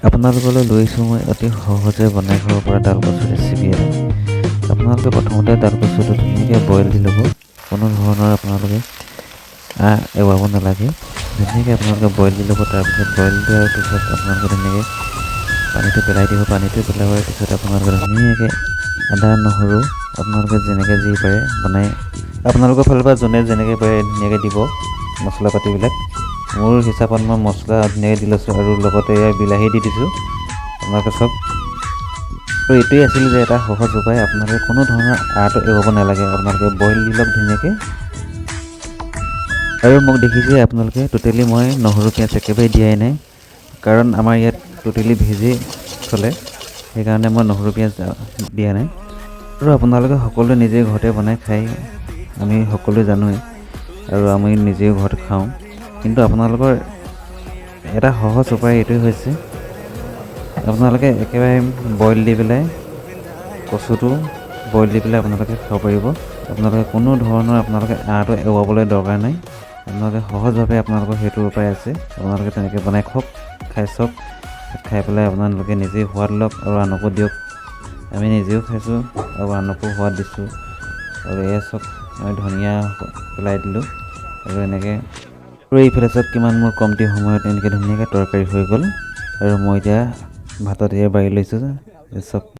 আপোনালোকলৈ লৈ আহিছোঁ মই অতি সহজে বনাই খাব পৰা ডাল কচু ৰেচিপি এটা। আপোনালোকে প্ৰথমতে ডাল কচুটো ধুনীয়াকৈ বইল দি ল'ব। কোনো ধৰণৰ আপোনালোকে আঁহ এৰুৱাব নালাগে। ধুনীয়াকৈ আপোনালোকে বইল দি ল'ব। তাৰপিছত বইল দিয়াৰ পিছত আপোনালোকে ধুনীয়াকৈ পানীটো পেলাই দিব। পানীটো পেলোৱাৰ পিছত আপোনালোকে ধুনীয়াকৈ আদা, নহৰু, আপোনালোকে যেনেকৈ যি পাৰে বনাই, আপোনালোকৰ ফালৰ পৰা যোনে যেনেকৈ পাৰে ধুনীয়াকৈ দিব মছলা পাতিবিলাক। মোৰ হিচাপত মই মছলা ধুনীয়াকৈ দি লৈছোঁ আৰু লগতে ইয়াৰ বিলাহী দি দিছোঁ। আপোনালোকে চাওক। আৰু এইটোৱে আছিল যে এটা সহজ উপায়। আপোনালোকে কোনো ধৰণৰ আঁহটো এৰুৱাব নালাগে। আপোনালোকে বইল দি লওক ধুনীয়াকৈ। আৰু মোক দেখিছে আপোনালোকে, টোটেলি মই নহৰু, পিঁয়াজ একেবাৰে দিয়াই নাই, কাৰণ আমাৰ ইয়াত টোটেলি ভেজেই চলে। সেইকাৰণে মই নহৰু, পিঁয়াজ দিয়া নাই। আৰু আপোনালোকে সকলোৱে নিজে ঘৰতে বনাই খায়, আমি সকলোৱে জানোৱেই আৰু আমি নিজেও ঘৰত খাওঁ। কিন্তু আপোনালোকৰ এটা সহজ উপায় এইটোৱে হৈছে, আপোনালোকে একেবাৰে বইল দি পেলাই, কচুটো বইল দি পেলাই আপোনালোকে খাব পাৰিব। আপোনালোকে কোনো ধৰণৰ আপোনালোকে আঁহটো এৰুৱাবলৈ দৰকাৰ নাই। আপোনালোকে সহজভাৱে আপোনালোকৰ সেইটো উপায় আছে। আপোনালোকে তেনেকৈ বনাই খাওক, খাই চাওক। খাই পেলাই আপোনালোকে নিজেই সোৱাদ লওক আৰু আনকো দিয়ক। আমি নিজেও খাইছোঁ আৰু আনকো সোৱাদ দিছোঁ। আৰু এয়া চাওক, মই ধনিয়া পেলাই দিলোঁ আৰু এনেকৈ। আৰু এইফালে চাওক, কিমান মোৰ কমটি সময়ত এনেকৈ ধুনীয়াকৈ তৰকাৰী হৈ গ'ল। আৰু মই এতিয়া ভাতত এয়া বাঢ়ি লৈছোঁ। চাওক।